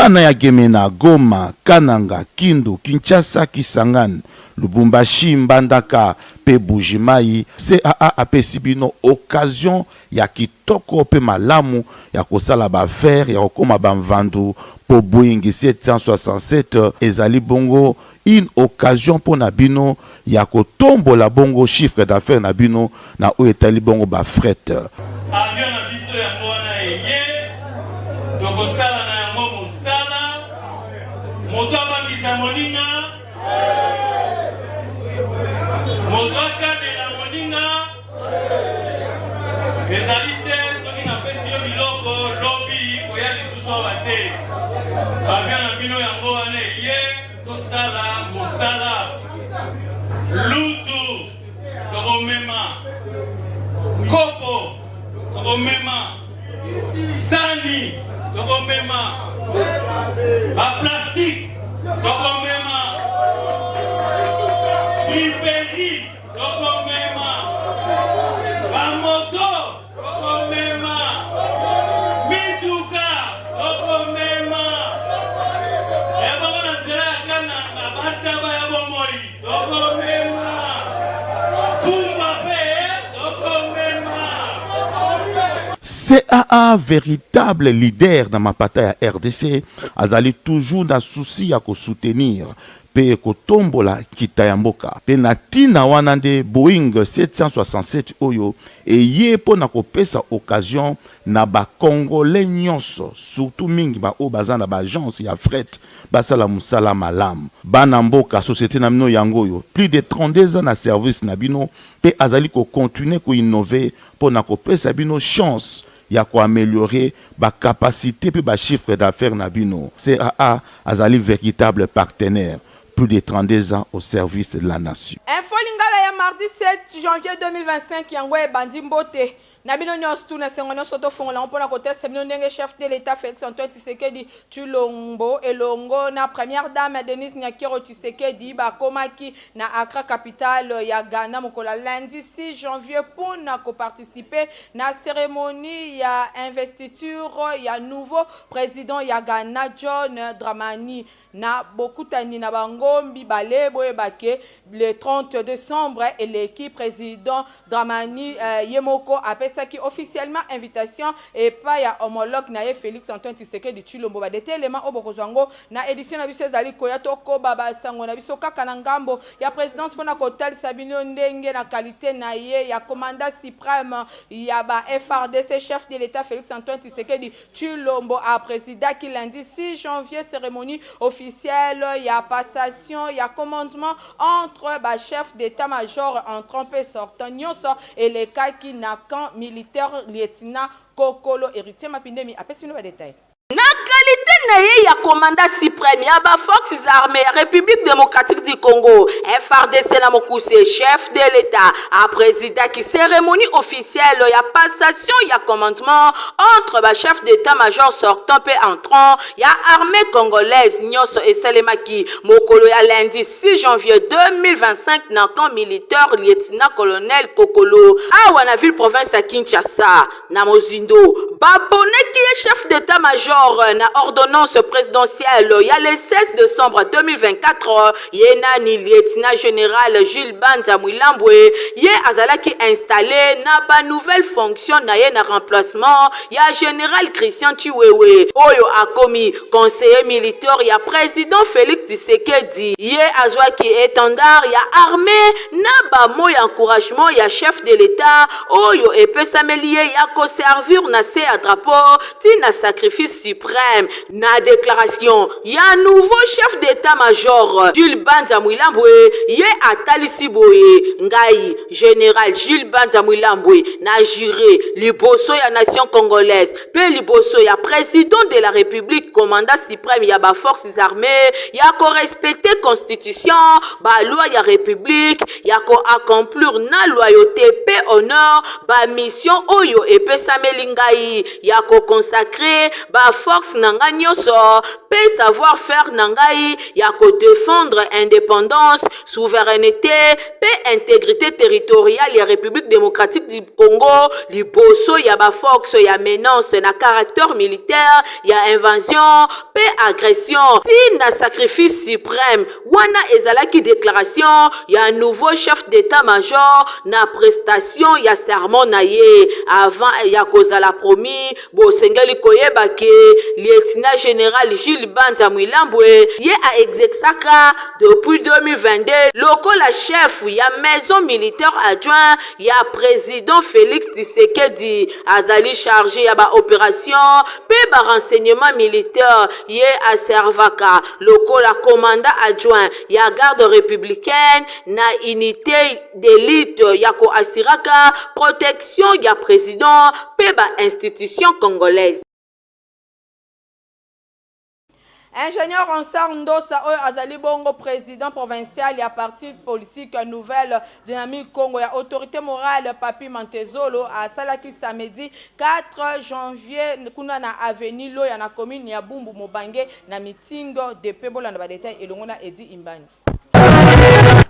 Bana ya Gemena, Goma, Kananga, Kindu, Kinshasa, Kisangani, Lubumbashi, Mbandaka pe Buji-Mayi, CAA apesi bino occasion ya kitoko pe malamu ya kosala ba affaires, ya kokoma ba mvandu po Boeing 767 ezali bongo une occasion mpo na bino ya kotombola bongo chiffre d'affaires na bino na oyo etali bongo ba fret. Avion na biso yango wana eye, tokosala na yango mosala, moto abangisa moninga, moto akanela moninga, ezali te soki napesi yo biloko lobi koya lisusu awa te. Avion na bino yango wana eye, tosala mosala lutu tokomema kopo tokomema sani tokomema baplastike tokomema friperi tokomema bamoto Tokomema mituka, tokomema ebongo na nzela ya Kananga, bataba ya bomoi, tokomema fumba mpe tokomema. CAA veritable leader na mapata ya rdc azali toujours na souci ya ko soutenir mpe kotombola nkita ya mboka. Mpe na ntina wana nde Boeing 767 oyo eye mpo na kopesa occasion na ba Congolais nyonso, surtout mingi ba oyo baza na ba agences ya fret basala mosala malamu. Bana mboka, societe na bino yango oyo, plus de 32 ans na service na bino mpe azali ko continuer ko innover mpo na kopesa bino chance ya ko ameliorer ba capacites mpe ba chiffres d'affaires na bino. CAA azali veritable partenaire, plus de 32 ans au service de la nation. Info Lingala ya mardi 7 janvier 2025 yango ebandi mbote na bino nionso tout na esengo nionso tofongola yango pona kotesta bino ndenge chef de l'etat Felix Antoine Tshisekedi Tshilombo elongo na première dame Denise Nyakeru Tshisekedi bakomaki na Accra capitale ya Ghana mokolo ya lundi 6 janvier pona ko participer na ceremonie ya investiture ya nouveau president ya Ghana John Dramani na bokutani na bango mibale. Boyeba ke le 30 decembre eleki president Dramani ye moko apesaki officiellement invitation epai ya homologue na ye Felix Antoine Tshisekedi Tshilombo. Ba detelements oyo bokozwa yango na edition na biso ezali koya. Tokoba ba sango na biso kaka na ngambo ya presidence pona kotalisa bino ndenge na qualite na ye ya commandant supreme ya ba FARDC, chef de l'Etat Felix Antoine Tshisekedi Tshilombo a presidaki lundi 6 janvier ceremonie officielle ya passation ya commandement entre ba chefs d'etat-major entrant mpe sortant nionso elekaki na camp militaire Lieutenant Kokolo. Heritier Mapindemi apesi bino ba details. Na qualite na ye ya commandant supreme ya ba forces armees ya Republique democratique du Congo, FARDC, na mokuse, chef de l'Etat a presidaki ceremonie officielle ya passation ya commandement entre ba chefs d'etat-major sortant mpe entrant ya armee congolaise nionso esalemaki mokolo ya lundi 6 janvier 2025 na camp militaire lieutenant-colonel Kokolo awa na ville-province ya Kinshasa. Na mozindo, baponaki ye chef d'etat-major na ordonnance presidentielle ya le 16 decembre 2024. Ye nani? Lieutenant general Jules Banza Mwilambwe. Ye azalaki installe na ba nouvelles fonctions na ye na remplacement ya general Christian Tshiwewe oyo akomi conseiller militaire ya president Felix Tshisekedi. Ye azwaki etendard ya armee na ba mots ya encouragement ya chef de l'Etat oyo epesameli ye ya ko servir na se ya drapeau ti na sacrifice supreme. Na declaration ya nouveau chef d'etat-major Jules Banza Mwilambwe, ye atalisi boye, Ngai, General Jules Banza Mwilambwe, na jure liboso ya nation congolaise mpe liboso ya President de la Republique, commandant supreme ya ba forces armees, ya ko respecter constitution, ba lois ya Republique, ya ko accomplir na loyaute mpe honneur ba missions oyo epesameli ngai, ya ko consacrer ba forces na ngai nionso. nyonso mpe savoir-faire na ngai ya ko defendre independance, souveraineté mpe integrite territoriale ya Republique democratique du Congo liboso ya ba forces ya menace na caractère militaire ya invasion mpe agression tii na sacrifice supreme. Wana ezalaki declaration ya nouveau chef d'etat-major na prestation ya serment na ye avant ya kozala promis. Bosengeli koyeba ke lieutenant general Jules Banza Mwilambwe ye a exerçaka depuis 2022 lokola chef ya maison militaire adjoint ya president Felix Tshisekedi. Azali charge ya ba operations pe ba renseignements militaires. Ye a servaka lokola commandant adjoint ya garde republicaine na unite d'elite ya ko assuraka protection ya president mpe ba institutions congolaises. Ingénieur Ronsard Ndosa oyo azali bongo président provincial ya parti politique Nouvelle Dynamique Congo ya autorité morale Papy Mantezolo asalaki samedi 4 janvier kuna na avenue Loya na commune ya Bumbu Mobange na meeting de paix. Bolanda ba détails elongo na Eddy Imbani.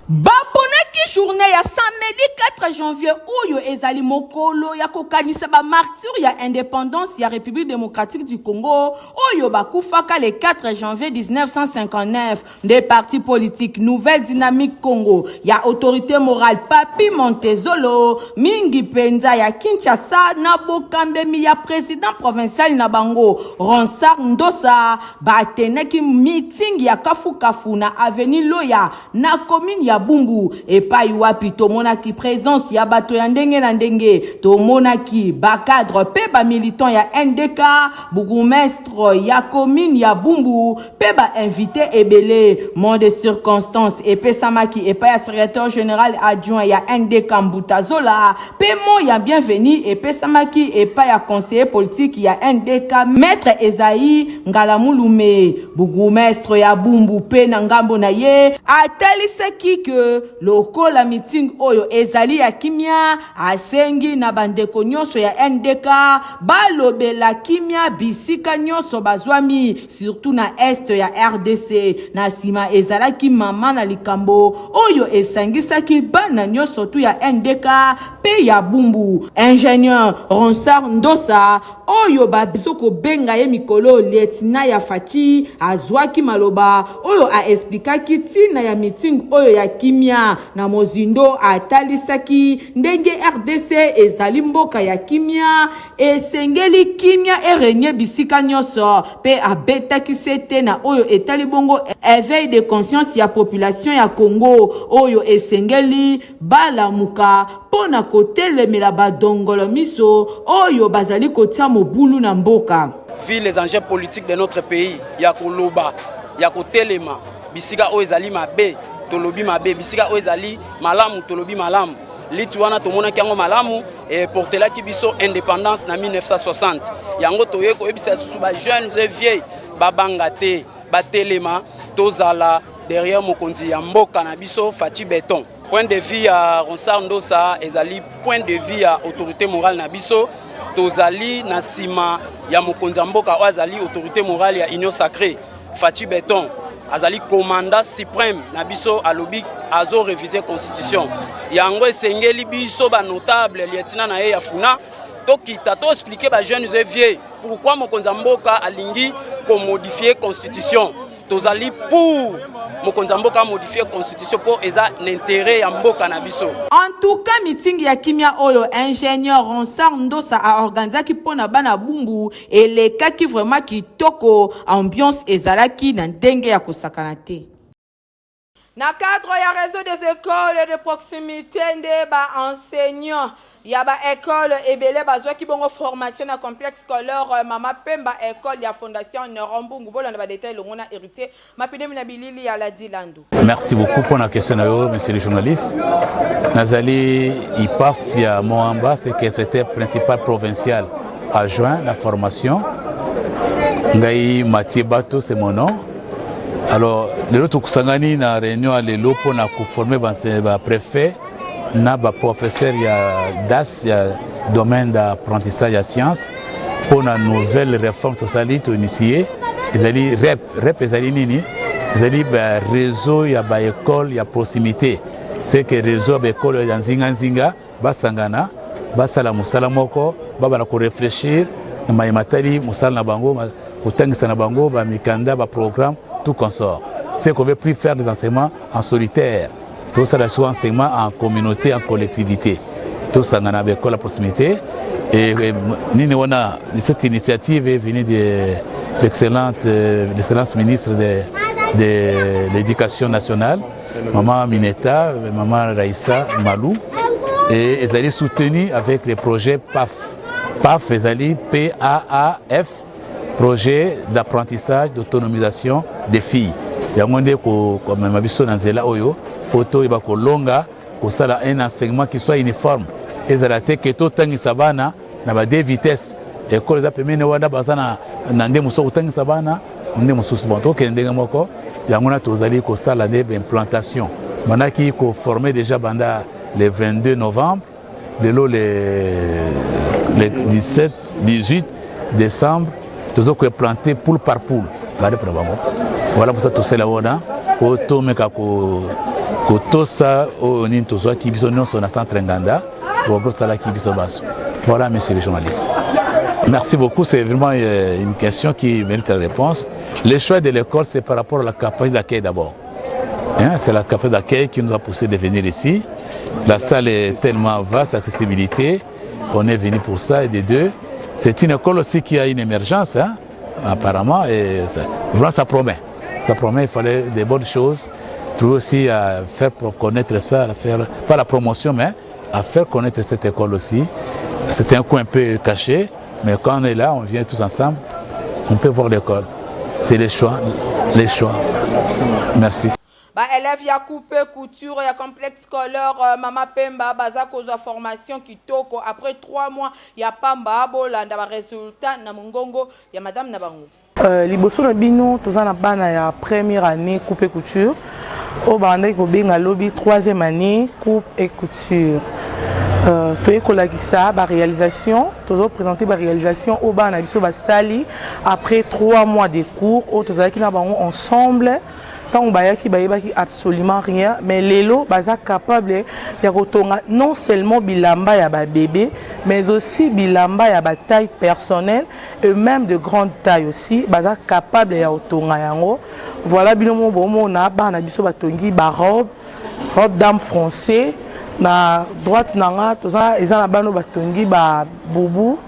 Baponaki journee ya samedi 4 janvier oyo ezali mokolo ya kokanisa ba martyrs ya independance ya Republique democratique du Congo oyo bakufaka le 4 janvier 1959 nde parti politique Nouvelle Dynamique Congo ya autorite morale Papy Montezolo mingi mpenza ya Kinshasa na bokambemi ya president provincial na bango Ronsard Ndosa Batenaki meeting ya kafu-kafu na avenue Loya na commune ya Bumbu epayi wapi tomonaki presence ya bato ya ndenge na ndenge. Tomonaki ba cadres pe ba militants ya NDK, bourgmestre ya commune ya Bumbu pe ba invites ebele. Mot de circonstance epesamaki epai ya secretaire general adjoint ya NDK Mbuta Zola Pe mot ya bienvenue epesamaki epai ya conseiller politique ya NDK Maitre Esaïe Ngalamulume, bourgmestre ya Bumbu pe na ngambo na ye atalisaki que lokola meeting oyo ezali ya kimia, asengi na ba ndeko nionso ya NDK balobela kimia bisika nionso bazwami surtout na Est ya rdc. Na sima ezalaki mama na likambo oyo esangisaki bana nionso tout ya NDK pe ya Bumbu. Ingenieur Ronsard Ndosa oyo bazo kobenga ye mikolo lieutenant ya Fatshi azuaki maloba oyo a explikaki tina ya meeting oyo ya kimia na mozindo. Atalisaki ndenge rdc ezali mboka ya kimia, esengeli kimia e regner bisika nionso pe abetaki sete na oyo etali bongo eveil de conscience ya population ya Congo oyo esengeli balamuka po na kotelemela ba dongolo miso oyo bazali kotia mobulu na mboka. Vu les enjeux politiques de notre pays, ya koloba, ya kotelema bisika oyo ezali mabe tolobi mabe, bisika oyo ezali malamu tolobi malamu. Lutte wana tomonaki yango malamu e portelaki biso indépendance na 1960. Yango toye koyebisa susu ba jeunes et vieilles babanga te, batelema, tozala derrière mokonzi ya mboka na biso Fatshi Beton. Point de vue ya Ronsard Ndosa ezali point de vue ya autorité morale na biso. Tozali na sima ya mokonzi ya mboka oyo azali autorité morale ya Union Sacrée Fatshi Beton. Azali commandant suprême na biso, alobi azo réviser constitution. Yango esengeli biso ba notable lieutenant na ye ya Funa tokita to expliquer ba jeunes et vieux pourquoi mokonzi ya mboka alingi ko modifier constitution. Tozali pour mokonzi ya mboka modifier constitution po eza na intérêt ya mboka na biso. En tout cas meeting ya kimia oyo ingénieur Ronsard Ndosa a organisaki mpo na bana Bumbu elekaki vraiment kitoko, ambiance ezalaki na ndenge ya kosakana te. Na cadre ya réseau des écoles de proximité nde ba enseignants ya ba école ebele bazwaki bongo formation na complexe scolaire Mama Pemba école ya fondation Neuron Mbungu. Bolanda ba détails elongo na Héritier Mapinemi na bilili ya Ladi Landu. Merci beaucoup pour la question na yo, monsieur le journaliste. Nazali IPAF ya Moamba, c'est secrétaire principal provincial adjoint la formation. Ngai Mathieu Bato, c'est mon nom. Alors, lelo tokusangani na réunion ya lelo mpo na koforme ba préfet na ba professeur ya DAS ya domaine d'apprentissage ya science mpo na nouvelle réforme tosali toinitie. Ezali REP. REP ezali nini? Ezali ba réseau ya ba école ya proximité. C'est que réseau ya ba école ya nzinga nzinga basangana basala mosala moko, babala ko réfléchir na maye matali mosala na bango, kotangisa na bango ba mikanda, ba programme, tout consort. C'est qu'on veut plus faire des enseignements en solitaire. Tosala sous enseignement en communauté, en collectivité. Tosangana ba école à proximité. Et nini wana, cette initiative est venue de l'excellente, l'excellence ministre de l'Éducation nationale, Maman Mineta, Maman Raïssa Malou, et ils allaient soutenir avec les projets PAF. PAF, ils allaient PAAF, projet d'apprentissage, d'autonomisation des filles. Yango nde komema biso na nzela oyo po toyeba kolonga kosala un enseignement qui soit uniforme. Ezala te ke totangisa bana na ba deux vitesses. École eza pembeni wana, baza na nde mosusu kotangisa bana nde mosusu. Bon, tokende ndenge moko. Yango na tozali kosala nde implantation. Bandaki koformer déjà banda le 22 novembre, lelo le 17 18 décembre, tozo koimplanter poule par poule barep na bango. Voilà mposa tosala wana po tomeka kotosa oyo nini tozwaki biso nyonso na centre Nganda, tosalaki biso baso. Voilà, monsieur le journaliste. Merci beaucoup, c'est vraiment une question qui mérite la réponse. Le choix de l'école, c'est par rapport à la capacité d'accueil d'abord. Hein, c'est la capacité d'accueil qui nous a poussé de venir ici. La salle est tellement vaste, l'accessibilité, on est venu pour ça. Et de deux, c'est une école aussi qui a une émergence, hein, apparemment, et ça, vraiment ça promet. Ça promet, il fallait des bonnes choses. Trouver aussi à faire connaître ça, à faire, pas la promotion, mais à faire connaître cette école aussi. C'était un coin un peu caché, mais quand on est là, on vient tous ensemble, on peut voir l'école. C'est les choix, les choix. Merci. Ba élève ya coupe couture ya complexe scolaire Mama Pemba baza kozwa formation kitoko après 3 mois ya pamba. Bolanda ba résultat na mongongo ya madame na bango. Liboso na bino toza na bana ya première année coupe et couture oyo babandaki kobenga lobi troisième année coupe et couture. Toye kolakisa baréalisation, tozoprésente baréalisation oyo bana na biso basali après 3 mois de cours oyo tozalaki na bango ensemble. Ntango bayaki, bayebaki absolument rien, mais lelo baza capable ya kotonga non seulement bilamba ya babébé, mais aussi bilamba ya bataille personnelle et même de grande taille aussi, baza capable ya kotonga yango. Voilà, bino mo bomona bana na biso batongi barobe, robe dame français. Na droite na nga toza eza na bana oyo batongi baboubou,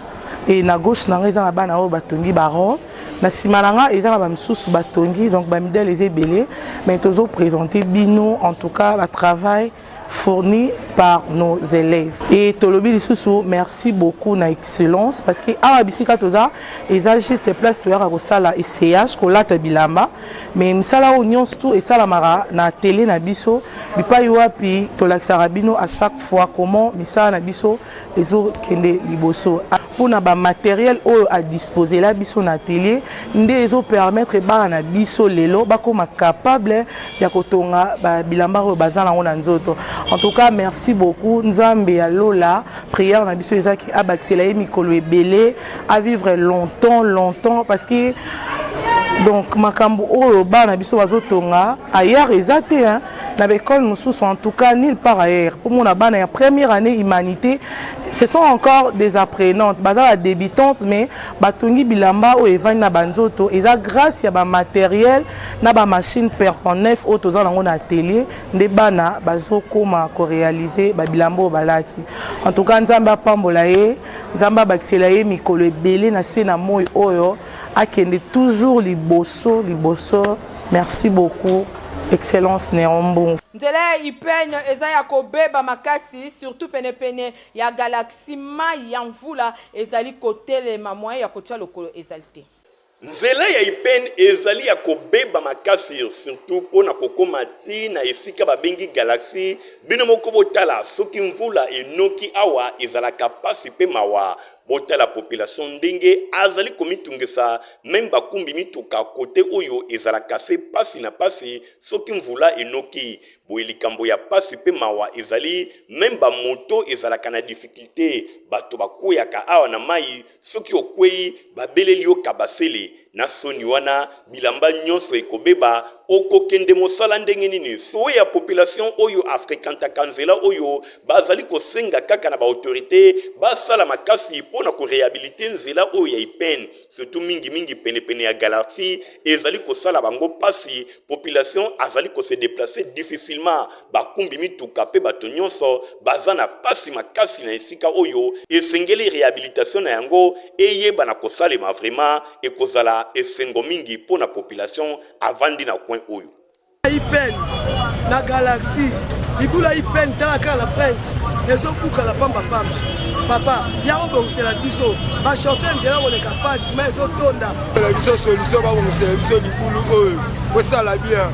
e na gauche na nga eza na bana oyo batongi barobe, na nsima na nga eza na bamisusu batongi. Donc bamidele eza ebele, mais tozoprésente bino en tout cas batravail fourni par nos élèves. Et tolobi lisusu merci beaucoup na excellence, parce que awa bisika toza eza juste place toyaka kosala essayage, kolata bilamba, mais misala oyo nyonso tu esalamaka na télé na biso, bipai wapi tolakisaka bino à chaque fois comment misala na biso ezokende liboso. Mpona bamatériel oyo adisposela biso na atelier nde ezopermettre bana na biso lelo bakóma capable ya kotonga bilamba oyo baza nango na nzoto. En tout cas, merci beaucoup. Nzambe ya lola, prière na biso ezaki abakisela ye mikolo ebele, à vivre longtemps longtemps, parce que donc makambo oyo bana biso bazotonga ailleurs eza te, hein? Na baekole mosusu, en tout cas nulle part ailleurs, mpo mona bana ya première année humanité, ce sont encore des apprenantes, baza badébutantes, mais batongi bilamba oyo evandi na banzoto. Eza grâce ya bamatériel na bamachine perpon neuf oyo toza nango na atelier nde bana bazokóma koréaliser babilamba oyo balati. En tout cas, Nzambe apambola ye, Nzambe abakisela ye mikolo ebele na se na moi oyo, akende toujours liboso liboso. Merci beaucoup, excellence Néombo. Nzela ya Ipene eza ya kobeba makasi, surtout penepene ya Galaxie. Mai ya mvula ezali kotelema, moyen ya kotia lokolo ezali te. Nzela ya Ipene ezali ya kobeba makasi, surtout mpo na kokóma ti na esika babengi Galaxie. Bino moko botala, soki mvula enoki awa ezalaka pasi mpe mawa. Botala population ndenge azali komitungisa, même bakumbi mituka kote oyo ezalaka se pasi na pasi soki mvula enoki boye. Likambo ya pasi mpe mawa ezali, même bamoto ezalaka na difficulté, bato bakweyaka awa na mai. Soki okwei, babeleli yo kabasele. Na soni wana bilamba nyonso ekobeba, okokende mosala ndenge nini? Souhait ya population oyo a frequentaka nzela oyo bazali kosenga kaka na ba autorites basala makasi mpo na ko rehabiliter nzela oyo ya Ipene, surtout mingi mingi pene pene ya Galaxie ezali kosala bango pasi, population azali ko se deplacer difficilement, bakumbi mituka mpe bato nyonso baza na pasi makasi na esika oyo esengeli rehabilitation na yango eyebana kosalema vraiment ekozala esengo mingi mpo na population avandi na coin oyo. Ipn na galaxie libula ipn tala kaka la prince ezobukana pamba pamba papa ya obongisela biso bachauffeur nzela koleka pasi ma ezotonda na biso solution babongisela biso libulu oyo kosala bien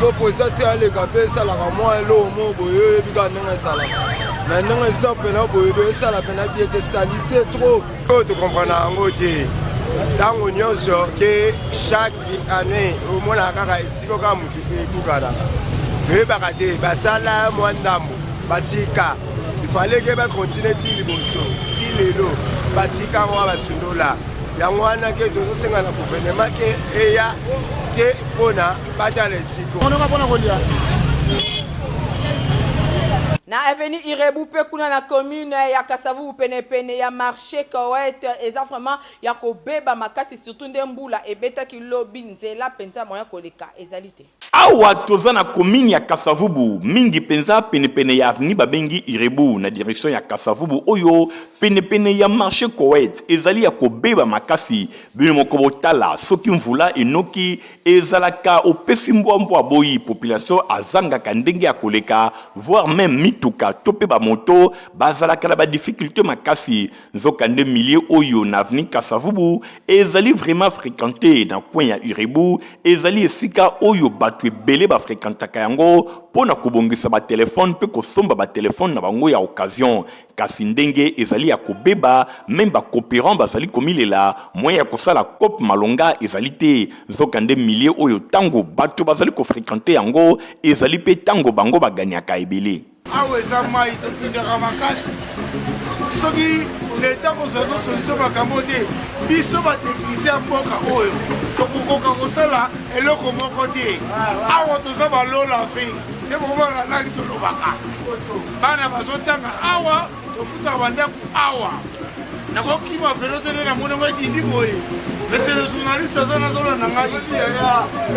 po posa ti aleka mpe esalaka mwa eloko moko boye oyebi kaka ndenge ezalaka na ndenge eza mpena boye do esala mpena bien te salite trop oyo tokomprena yango te ntango nyonso ke chaque année omonaka kaka esika kaka motu ebukanaka toyebaka te basala mwa ndambo batika ifale ke bakontinue ti liboso ti lelo batika yango basundola yango wana ke tozosenga na guvernema ke eya ke mpona batala esiko Na avenue Irebu mpe kuna na commune ya Kasavubu penepene ya marche Koweït eza vraiment ya kobeba makasi surtout nde mbula ebetaki lobi nzela penza moyen koleka ezali te. Awa toza na commune ya Kasavubu, mingi penza penepene ya avenue babengi Irebu na direction ya Kasavubu oyo penepene ya marche Koweït ezali ya kobeba makasi. Bino moko botala soki mvula enoki Ezalaka opesi mbwa mbwa aboyi, population azangaka ndenge ya koleka voir meme mituka to pe ba moto bazalaka na ba difficultes makasi. Nzoka nde milieu oyo na avenue Kasa-Vubu ezali vraiment frequente na coin ya Urebu, ezali esika oyo batu ebele ba frequentaka yango po na kobongisa ba telephones pe kosomba ba telephones na bango ya occasion. Kasi ndenge ezali ya kobeba, meme ba cooperants bazali komilela, moyen ya kosala coop malonga ezali te. Nzoka nde milieu oyo tango batu bazali ko frequenter yango, ezali pe tango bango ba gagnaka ebele. Awa eza mayi tobundaka makasi soki leta akozwa zo solution makambo te biso batechnicien ya mboka oyo tokokoka kosala eloko moko te awa toza balola ve nde bokomona naki tolobaka bana bazotanga awa tofutaka bandako awa nakokima velo te nde namoni yango edindi boye monsieur le journaliste aza nazolanda ngai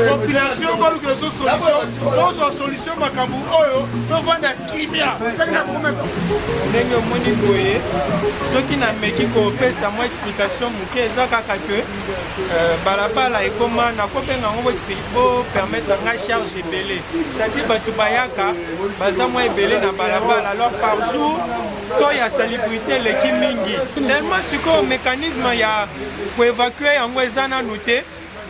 population baluka ezo solution tozwa solution makambo oyo tovanda kimia ndenge omoni boye soki nameki kopesa mwa explication moke eza kaka ke euh, balabala ekoma nakobenga yango bopermettre ngai charge ebele c'est-à-dire bato bayaka baza mwa ebele na balabala alors par jour to ya salubrité eleki mingi tellement sikoyo mécanisme ya koevacue yango eza nanu te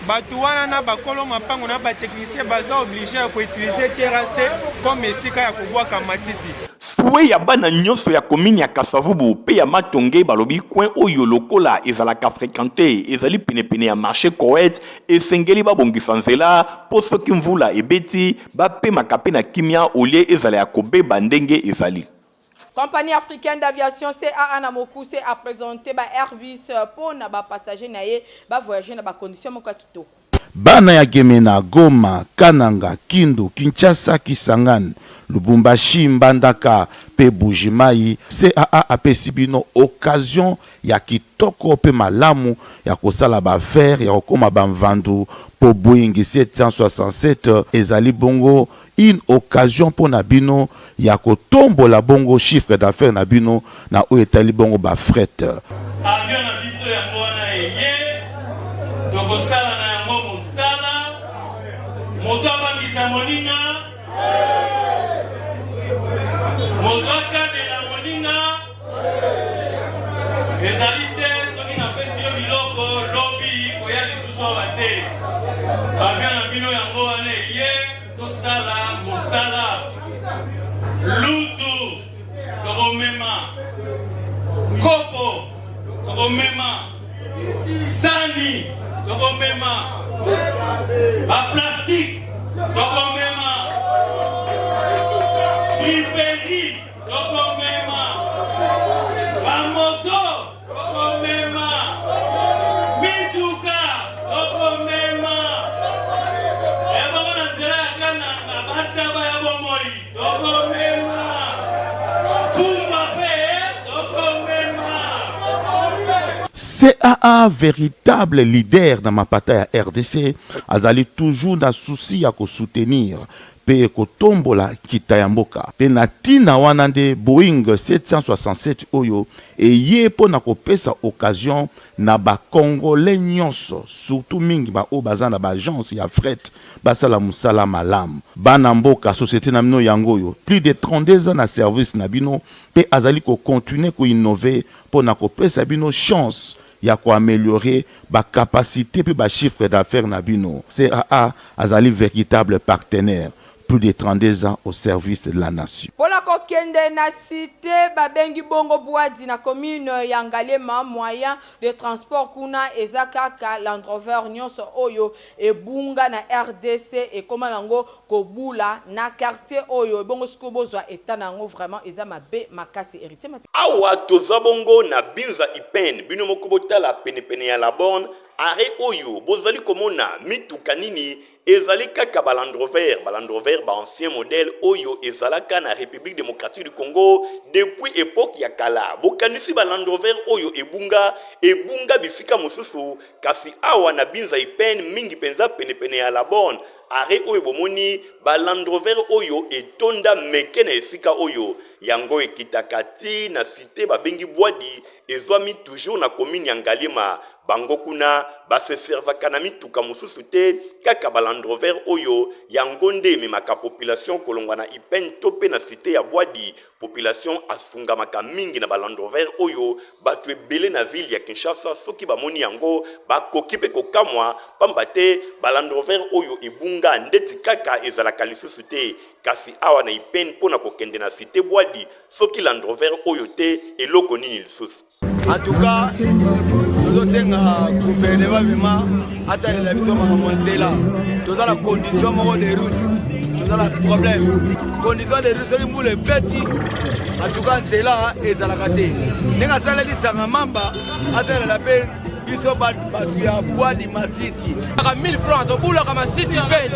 bato wana na bakolo mapango na batechnicien baza oblige ya koutilize terrasse comme esika ya kobwaka matiti. Souhait ya bana nionso ya commune ya Kasa-Vubu pe ya Matonge balobi coin oyo lokola ezalaka frequente ezali pene pene ya marche Koweït esengeli babongisa nzela po soki mvula ebeti bapemaka pe na kimia au lieu ezala ya kobeba ndenge ezali. Compagnie africaine d'aviation CAA na mokuse a presenter ba Airbus po na ba passagers na ye ba voyager na ba conditions moko ya kitoko. Bana ya Gemena, Goma, Kananga, Kindu, Kinshasa, Kisangani, Lubumbashi, Mbandaka pe Buji-Mayi, CAA apesi bino occasion ya kitoko pe malamu ya kosala ba affaires, ya kokoma ba mvandu po Boeing 767 ezali bongo une occasion mpo na bino ya kotombola bongo chiffre d'affaires na bino na oyo etali bongo ba fret. Avion na biso yango wana eye, tokosala na yango mosala. Moto abangisa moninga, moto akanela moninga ezali te. Soki napesi yo biloko lobi koya lisusu awa te. Avion na bino yango wana eye. Tosala mosala lutu tokomema kopo tokomema sani tokomema baplastike tokomema friperi tokomema bamoto tokomema mituka. CAA veritable leader na mapata ya rdc azali toujours na souci ya ko soutenir mpe kotombola nkita ya mboka. Mpe na ntina wana nde Boeing 767 oyo eye mpo na kopesa occasion na ba Congolais nyonso, surtout mingi ba oyo baza na ba agences ya fret basala mosala malamu. Bana mboka, societe na bino yango oyo, plus de 32 ans na service na bino mpe azali ko continuer ko innover mpo na kopesa bino chance ya ko ameliorer ba capacites mpe ba chiffres d'affaires na bino. CAA azali veritable partenaire, plus de 32 ans au service de la nation. Mpo na kokende na cite babengi bongo Bwadi na commune ya Ngaliema, moyen de transport kuna eza kaka Land-Rover nionso oyo ebunga na rdc ekoma nango kobula na quartier oyo ebongo sikoyo bozwa etat na yango vraiment eza mabe makasi Heritier Mapi. Awa toza bongo na Binza Ipen, bino moko botala penepene ya la borne, arret oyo bozali komona mituka nini? Ezali kaka ba Landrover, ba Landrover ba ancien modèle oyo ezalaka na Republique Democratique du Congo depuis epoque ya kala. Bokanisi ba Landrover oyo ebunga, ebunga bisika mosusu, kasi awa na Binza Ipen mingi penza penepene ya la borne, arret oyo bomoni ba Landrover oyo etonda meke na esika oyo. Yango ekitaka ti na cite babengi Bwadi, ezwami toujours na commune ya Ngaliema. Bango kuna ba se servaka na mituka mosusu te, kaka ba Land-Rover oyo, yango nde ememaka population kolongwa na Ipene to pe na cite ya Bwadi. Population asungamaka mingi na ba Land-Rover oyo, bato ebele na ville ya Kinshasa soki bamoni yango bakoki pe kokamwa, pamba te ba Land-Rover oyo ebunga ndeti kaka ezalaka lisusu te. Kasi awa na Ipene mpo na kokende na cite Bwadi, soki Land-Rover oyo te, eloko nini lisusu? En tout cas, tozosenga gouvernement vraiment atalela biso makambo ya nzela. Toza na condition moko de route, toza na problème condition de route. Soki mbula ebeti, en tout cas nzela ezalaka te. Ndenge asaleli sanga mamba, asalela mpe biso bato ya bwadi masisi. 1000 francs tobulaka masisi mpe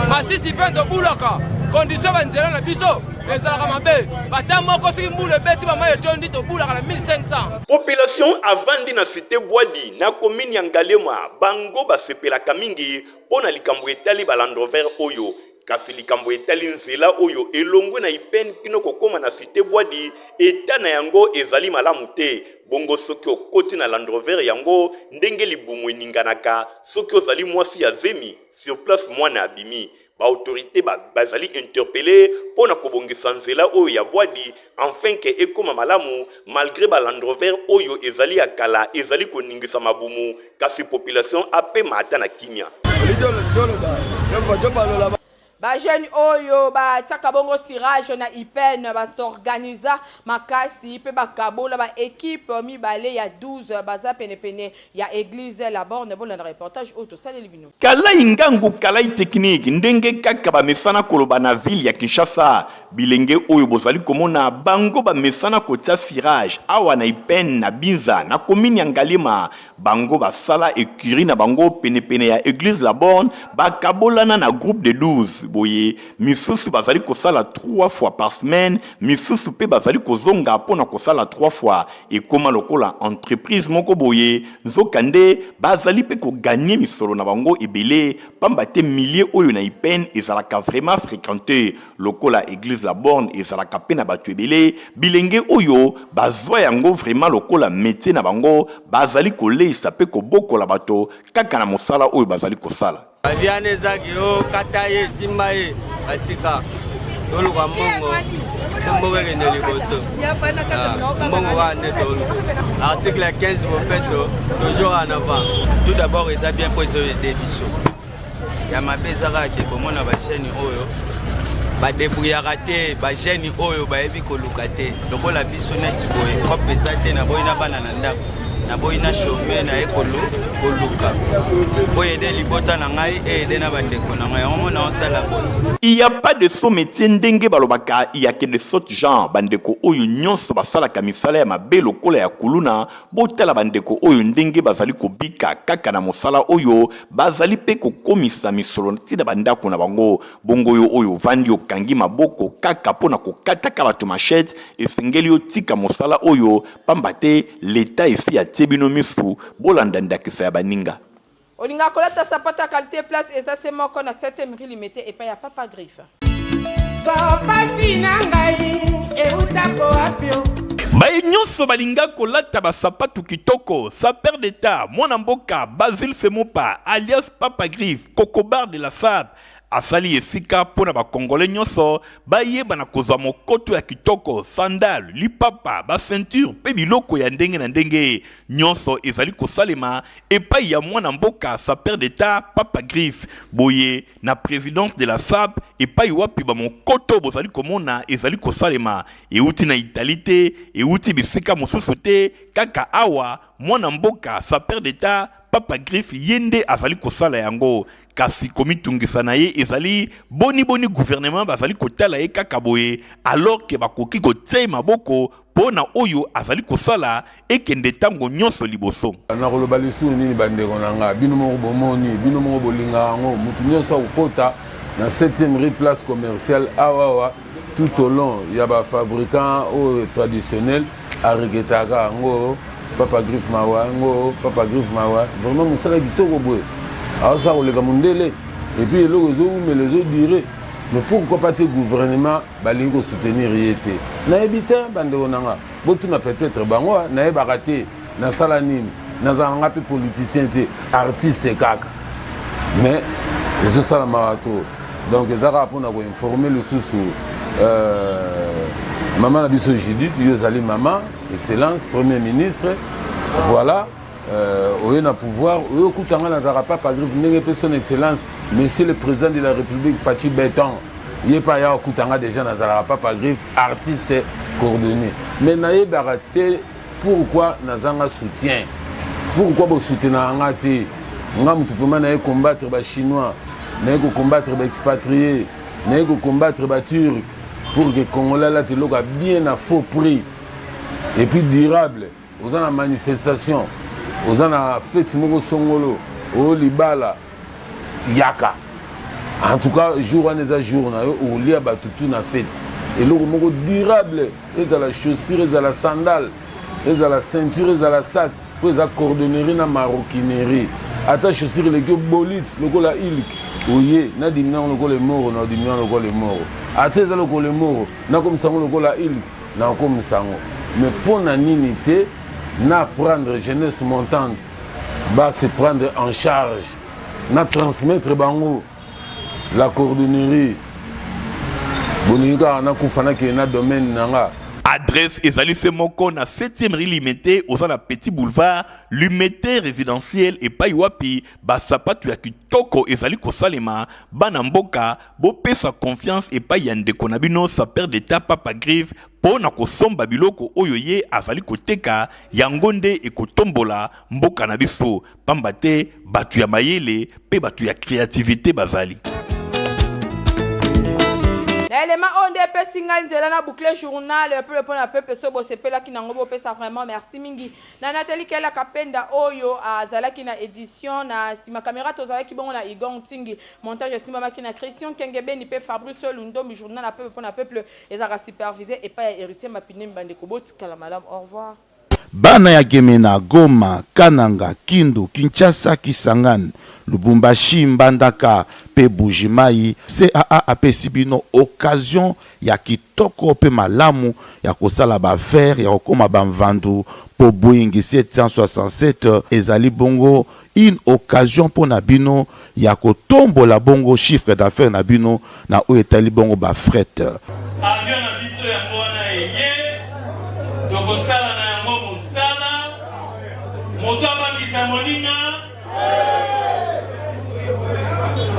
masisi mpe tobulaka condition banzela na biso ezalaka mabe ata moko soki mbula ebeti bamai etondi tobulaka na 1500. Population avandi na cite Bwadi na commune ya Ngaliema bango basepelaka mingi mpo na likambo etali ba Land Rover oyo. Kasi likambo etali nzela oyo elongwe na Ipene kino kokoma na cite Bwadi, etat na yango ezali malamu te. Bongo soki okoti na Land Rover yango ndenge libumu eninganaka soki ozali mwasi ya zemi, sur place mwana abimi. Ba autorites ba bazali interpeller mpo na kobongisa nzela oyo ya Bwadi enfin que ekoma malamu malgre ba Landrover oyo ezali ya kala ezali koningisa mabumu kasi population apema ata na kimia. Ba jeunes oyo ba tiaka bongo cirage na IPN ba s'organisa makasi pe ba kabola ba equipes mibale ya 12 baza pene pene ya eglise la borne. Bolanda reportage oyo tosaleli bino. Kalay ngangu kalay technique ndenge kaka ba mesana koloba na ville ya Kinshasa bilenge oyo bozali komona bango ba mesana kotia cirage awa na Ipene na Binza na commune ya Ngaliema bango basala ecurie na bango pene pene ya eglise la borne bakabolana na groupe de 12 boye misusu bazali kosala 3 fois par semaine misusu pe bazali kozonga pona kosala 3 fois ekoma lokola entreprise moko boye Nzokande, bazali pe ko gagner misolo na bango ebele pamba te milieu oyo na Ipene ezalaka vraiment frequente. Lokola eglise la borne ezalaka pe na batu ebele, bilenge oyo bazua yango vraiment lokola metier na bango, bazali koleisa pe kobokola bato kaka na mosala oyo bazali kosala. Ba vie wana eza ke o kata ye simba ye batika toluka mbongo po mboka ekende liboso ah, mbongo kaka nde toluka article ya 15 bopeto toujours en avant. Tout d'abord eza bien mpo ezo aide biso ya mabe eza kaka ke komona bajeune oyo badebrouillaka te bajeune oyo bayebi koluka te lokola biso neti boye cope eza te naboyi na bana na ndako naboyi na chaume naye koluka mpo ede libota na ngai eyede na bandeko na ngai yango mona osala boye. Il ya pas de sot metier ndenge balobaka il ya que de sotte genre bandeko oyo nionso basalaka misala ya mabe lokola ya kuluna botala bandeko oyo ndenge bazali kobika kaka na mosala oyo bazali pe kokomisa misolo ti na bandako na bango bongo yo oyo ovandi okangi maboko kaka mpo na kokataka bato machette esengeli otika mosala oyo pamba te l'etat esi. atie bino misu, bolanda ndakisa ya baninga. Olingaka kolata sapato ya qualite place eza se moko na septième rue limete epai ya papa griffe. Pasi na ngai eutako wapi o? Baye nyonso balinga kolata ba sapatu kitoko, sapeur d'etat, mwana mboka Basile Semopa alias Papa Griffe, Kokobar de la Sape, asali esika mpo na ba Congolais nyonso bayeba na kozwa mokoto ya kitoko, sandale, lipapa, ba ceinture mpe biloko ya ndenge na ndenge. Nyonso ezali kosalema epai ya mwana mboka sapeur d'etat Papa Griffe. Boye na presidence de la SAP epai wapi ba mokoto bozali komona ezali kosalema, euti na Italie te, euti bisika mosusu te, kaka awa mwana mboka sapeur d'etat Papa Griffe ye nde azali kosala yango. Kasi komitungisa na ye ezali boni boni gouvernement bazali kotala ye kaka boye alors que bakoki kotia ye maboko mpo na oyo azali kosala ekende ntango nyonso liboso. Nakoloba lisusu nini bandeko na nga? Bino moko bomoni, bino moko bolingaka yango. Moto nyonso akokota na 7e rue place commerciale awa awa tout au long ya ba fabricants oyo traditionnel aregretaka yango papa griffe mawa yango papa griffe mawa vraiment mosala kitoko boye aosala koleka mondele epuis eloko ezowumela ezodure mais pourquoi pas te gouvernement balingi kosoutenir ye te nayebi te bandeko na nga botuna peut-être bango nayebaka te nasala nini nazala nga mpe politicien te artiste kaka mais ezosala mawa to donc eza kaka mpona koinforme lisusu euh, mama na biso judith yo ozali mama excellence premier ministre voilà euh, oye na pouvoir oye okuta nga nazalaka papa griffe ndenge mpe son excellence monsieur le président de la république faci beton ye mpe aya okuta nga déjà nazalaka papa griffe artiste coordonné mais nayebaka te Pourquoi nazanga soutien? Pourquoi bo soutenaka nga te? Nga mutu vraiment naye combattre ba chinois, naye ko combattre ba expatriés, naye ko combattre ba turcs pour que congolais alata eloko ya bien na faux prix et puis durable. Oza na manifestation, oza na fete moko songolo, oyo libala yaka. En tout cas, jour wana eza jour na yo olia bato tout na fete. Eloko moko durable. Ezala chaussure, ezala sandale, ezala ceinture, ezala sac, mpo eza cordonnerie na maroquinerie. Ata chaussure eleki yo bolite lokola ilk, oye nadimi nango lokola emoro, na odimi nango lokola emoro. Ata eza lokola emoro, nakomisa yango lokola ilk, nakokomisa yango. Mais mpo na nini te na prendre jeunesse montante ba se prendre en charge na transmettre bango la cordonnerie bolingi kaka nakufa nakende na domaine na nga. Adresse ezali se moko na 7e rue Limete, oza na petit boulevard Limete résidentiel epai wapi ba sapatu ya kitoko ezali kosalema. Bana mboka bopesa confiance epai ya ndeko na bino sapeur d'etat Papa Griffe mpo na kosomba biloko oyo ye azali koteka, yango nde ekotombola mboka na biso. Pamba te bato ya mayele mpe bato ya creativite bazali. Na elema oyo nde epesi ngai nzela na boucle journal ya peuple mpo na peuple. Soki bosepelaki nango bopesa vraiment merci mingi na Nathalie Kela Kapenda oyo azalaki na edition na sima camera. Tozalaki bongo na Igor Ntingi, montage esimbamaki na Christian Kengebeni mpe Fabrice Lundombi. Journal ya peuple mpo na peuple ezalaka supervise epai ya Heritier Mapinemi. Bandeko botikala malamu, au revoir. Bana ya Gemena, Goma, Kananga, Kindu, Kinshasa, Kisangani, Lubumbashi, Mbandaka pe Buji-Mayi, CAA apesi bino occasion ya kitoko pe malamu ya kosala ba affaires, ya kokoma ba mvandu po Boeing 767 ezali bongo une occasion pona bino ya kotombola bongo chiffre d'affaires na bino na oyo etali bongo ba fret. Avion na biso yango wana eye, tokosala na yango mosala. Moto abangisa moninga,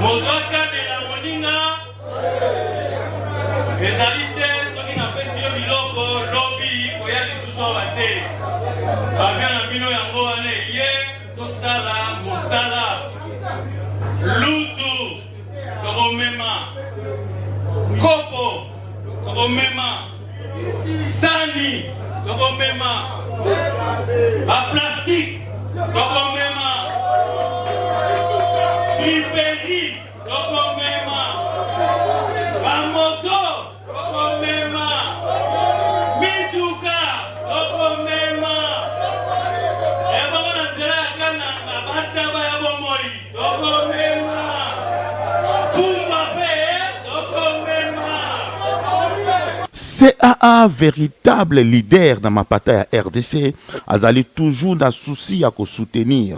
moto akanela moninga ezali te. Soki napesi yo biloko lobi koya lisusu awa te. Avion na bino yango wana eye. Tosala mosala lutu tokomema kopo tokomema sani tokomema baplastike tokomema friperi tokomema bamoto Tokomema mituka, tokomema. Bataba ya bomoi tokomema, Fumba pe tokomema. CAA veritable leader na mapata ya rdc azali toujours na souci ya ko soutenir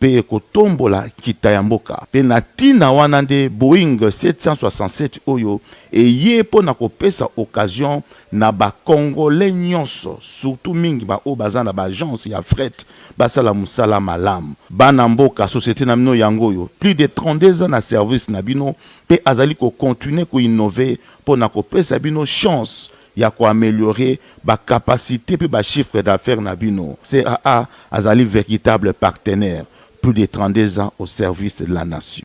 mpe kotombola nkita ya mboka. Mpe na ntina wana nde Boeing 767 oyo eye mpo na kopesa occasion na ba Congolais nyonso, surtout mingi ba oyo baza na ba agences ya fret basala mosala malamu. Bana mboka, societe na bino yango oyo, plus de 32 ans na service na bino mpe azali ko continuer ko innover mpo na kopesa bino chance ya ko ameliorer ba capacites mpe ba chiffres d'affaires na bino. CAA azali veritable partenaire, plus de 32 ans au service de la nation.